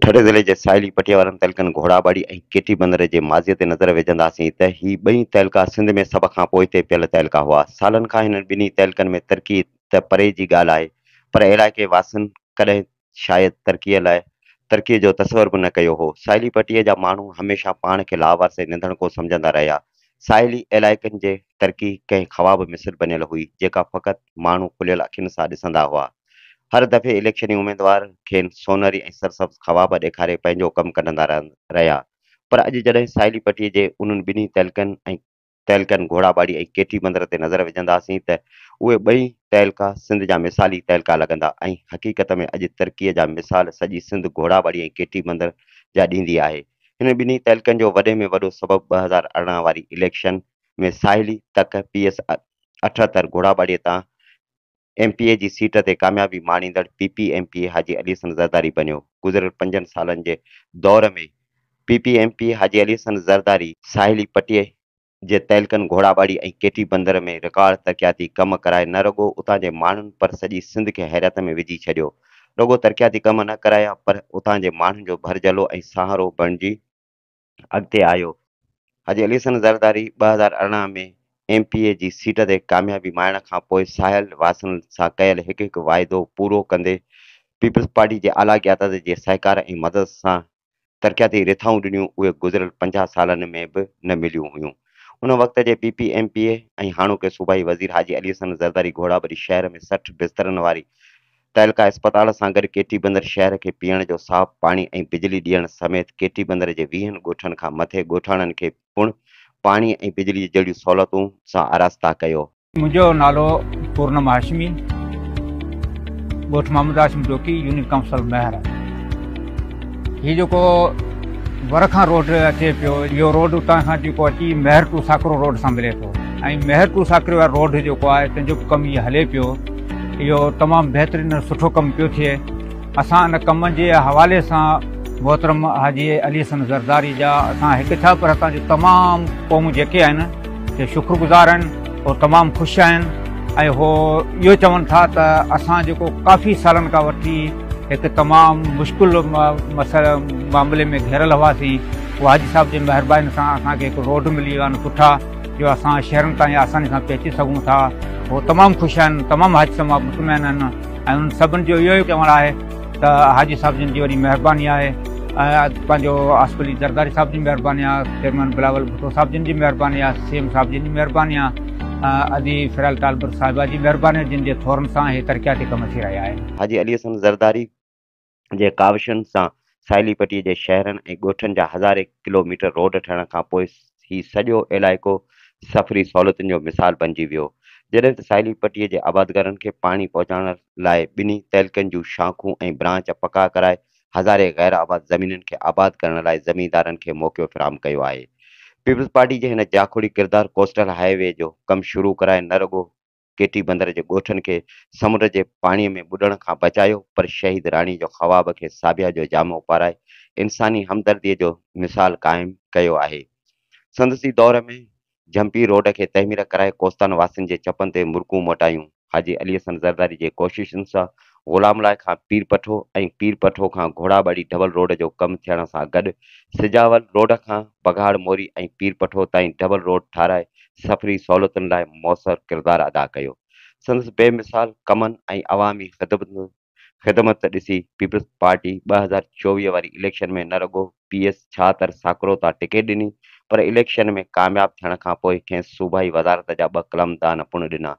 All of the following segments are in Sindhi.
ٺٽي ضلعي جي ساحلي پٽي وارن تعلقن گهوڙاٻاڙي ۽ ڪيٽي بندر جي ماضيء تي نظر وجهنداسين ته هي ٻئي تعلقا سنڌ ۾ سڀ کان پوئتي پيل تعلقا هئا. سالن کان هنن ٻنهي تعلقن ۾ ترقي ته پري جي ڳالهه آهي پر علائقي واسين ڪڏهن شايد ترقيء لاء ترقيء جو تصور به نه ڪيو هو. ساحلي پٽي جا ماڻهو هميشه پاڻ کي لاوارث ۽ نڌڻڪو سمجهندا رهيا. ساحلي علائقن جي ترقي ڪنهن خواب مثل بنيل هئي، جيڪا فقط ماڻهو کليل اکين سان ڏسندا هئا. هر دفعي اليڪشني اميدوار کين سونهري ۽ سرسبز خواب ڏيکاري پنهنجو ڪم ڪڍندا رهيا پر اڄ جڏهن ساحلي پٽي جي انهن ٻنهي تعلقن ۽ تعلقن گهوڙاٻاڙي ۽ ڪيٽي بندر تي نظر وجهنداسين ته اهي ٻئي تعلقا سنڌ جا مثالي تعلقا لڳندا ۽ حقيقت ۾ اڄ ترقي جا مثال سڄي سنڌ گهوڙاٻاڙي ۽ ڪيٽي بندر جا ڏيندي آهي. هنن ٻنهي تعلقن جو وڏي ۾ وڏو سبب 2018 واري اليڪشن ۾ ساحلي تڪ پي ايس 78 گهوڙاٻاڙي تان ايم پي اي جي سيٽ تي ڪاميابي ماڻيندڙ P P M P A Haji Ali Hassan Zardari بنيو. گذريل پنجن سالن جي دور ۾ P P M P A Haji Ali Hassan Zardari ساحلي پٽي جي تعلقن گهوڙاٻاڙي ۽ ڪيٽي بندر ۾ رڪارڊ ترقياتي ڪم ڪرائي نه رڳو اتان جي ماڻهن پر سڄي سنڌ کي حيرت ۾ وجهي ڇڏيو. رڳو ترقياتي ڪم نه ڪرايا پر اتان جي ماڻهن جو ڀرجهلو ۽ سهارو بڻجي اڳتي آيو. حاجي علي حسن زرداري 2018 ۾ ايم پي اي جي سيٽ تي ڪاميابي ماڻڻ کان پوء ساحل واسين سان ڪيل هڪ هڪ واعدو پورو ڪندي پيپلز پارٽي جي اعليٰ قيادت جي سهڪار ۽ مدد سان ترقياتي رٿائون ڏنيون اهي گذريل 50 سالن ۾ به نه مليون هيون. ان وقت جي P P M P A ۽ هاڻوڪي صوبائي وزير حاجي علي حسن زرداري گهوڙاٻري شهر ۾ 60 بسترن واري تعلقه اسپتال سان گڏ ڪيٽي بندر شهر کي پيئڻ جو صاف پاڻي ۽ بجلي ڏيڻ سميت ڪيٽي بندر جي ويهن ڳوٺن کان مٿي ڳوٺاڻن کي پڻ پاڻي ۽ بجلي جهڙيون سهولتون سان آراسته ڪيو. منهنجو نالو پورنم هاشمي، ڳوٺ محمد هاشم ڊوڪي، يونين ڪائونسل مهر. هي جيڪو ور کان روڊ اچي پيو، اهو روڊ اتان کان جيڪو اچي مهر ٽو ساڪرو روڊ سان ملي ٿو ۽ مهر ٽو ساڪري وارو روڊ جيڪو آهي تنهن جو به ڪم هي هلي پيو. اهو تمام بهترين ۽ سٺو ڪم پيو ٿئي. اسان ان ڪم جي حوالي سان محترم حاجي علي حسن زرداري جا اسان هڪ ڇا پر هتان جون تمام قومون جيڪي آهن سي شڪر گذار آهن، هو تمام خوش آهن ۽ هو اهو چون ٿا ته اسان جيڪو ڪافي سالن کان وٺي هڪ تمام مشڪل مسئلي معاملي ۾ گهيريل هئاسين، اهو حاجي صاحب جي مهرباني سان اسان کي هڪ روڊ ملي ويو آهن سٺا جو اسان شهرن تائين آساني سان پهچي سگهون ٿا. هو تمام خوش آهن، تمام حاجي صاحب مان مطمئن آهن ۽ انهن سڀن جو اهو ئي چوڻ آهي ته حاجي صاحب جن جي وڏي مهرباني آهي ۽ پنهنجو آصف علي زرداري صاحب جي مهرباني آهي، چيئرمين بلاول ڀٽو صاحب جن جي مهرباني آهي، سي ايم صاحب جن جي مهرباني آهي، ادي فريال ٽالپر صاحبه جي مهرباني آهي جن جي ٿورن سان هي ترقياتي ڪم ٿي رهيا آهن. حاجي علي حسن زرداري جي ڪاوشن سان ساحلي پٽي جي شهرن ۽ ڳوٺن جا هزارين ڪلو ميٽر روڊ ٺهڻ کان پوء هي سڄو علائقو سفري سهولتن جو مثال بنجي ويو. جڏهن ته ساحلي پٽي جي آبادگارن کي پاڻي پهچائڻ لاء ٻنهي تعلقن جون شاخون ۽ برانچ پڪا ڪرائي هزارين غير آباد زمينن کي آباد ڪرڻ لاء زميندارن کي موقعو فراهم ڪيو آهي. پيپلز پارٽي جي هن جاکوڙي ڪردار ڪوسٽل هاء وي جو ڪم شروع ڪرائي نه رڳو ڪيٽي بندر جي ڳوٺن کي سمنڊ جي پاڻي ۾ ٻڏڻ کان بچايو پر شهيد راڻي جو خواب کي ساڀيا جو جامو پارائي انساني همدردي جو مثال قائم ڪيو آهي. سندس ئي دور ۾ جهمپي روڊ کي تعمير ڪرائي ڪوستان واسين جي چپن تي مرڪون موٽايون. حاجي علي حسن زرداري جي ڪوششن سان غلام لاء کان پير پٺو ۽ پير پٺو کان گهوڙاٻاڙي ڊبل روڊ جو ڪم ٿيڻ سان گڏ سجاول روڊ کان بگهاڙ موري ۽ پير پٺو تائين ڊبل روڊ ٺاهرائي سفري سهولتن لاء موثر ڪردار ادا ڪيو. سندس بي مثال ڪمن ۽ عوامي خدمت ڏسي پيپلز پارٽي 2024 واري اليڪشن ۾ نه رڳو پي ايس 76 ساڪرو تان ٽڪيٽ ڏني پر اليڪشن ۾ ڪامياب ٿيڻ کانپوء کيس صوبائي وزارت جا ٻه قلمدان پڻ ڏنا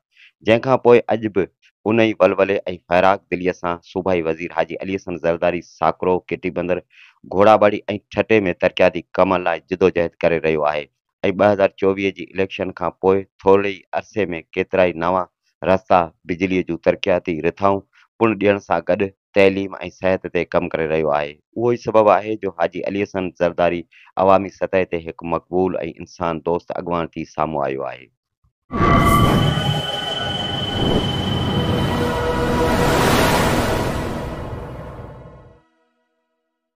جنهن کانپوء اڄ به ان ئي ولولي ۽ فراخ دليء سان صوبائي وزير حاجي علي حسن زرداري ساڪرو، ڪيٽي بندر، گهوڙاٻاڙي ۽ ٺٽي ۾ ترقياتي ڪمن لاء جدوجهد ڪري رهيو آهي ۽ 2024 جي اليڪشن کان پوء ٿورڙي ئي عرصي ۾ ڪيترائي نوان رستا، بجليء جون ترقياتي رٿائون پڻ ڏيڻ سان گڏ تعليم ۽ صحت تي ڪم ڪري رهيو آهي. اهو ئي سبب آهي جو حاجي علي حسن زرداري عوامي سطح تي هڪ مقبول ۽ انسان دوست اڳواڻ ٿي سامهون آيو آهي.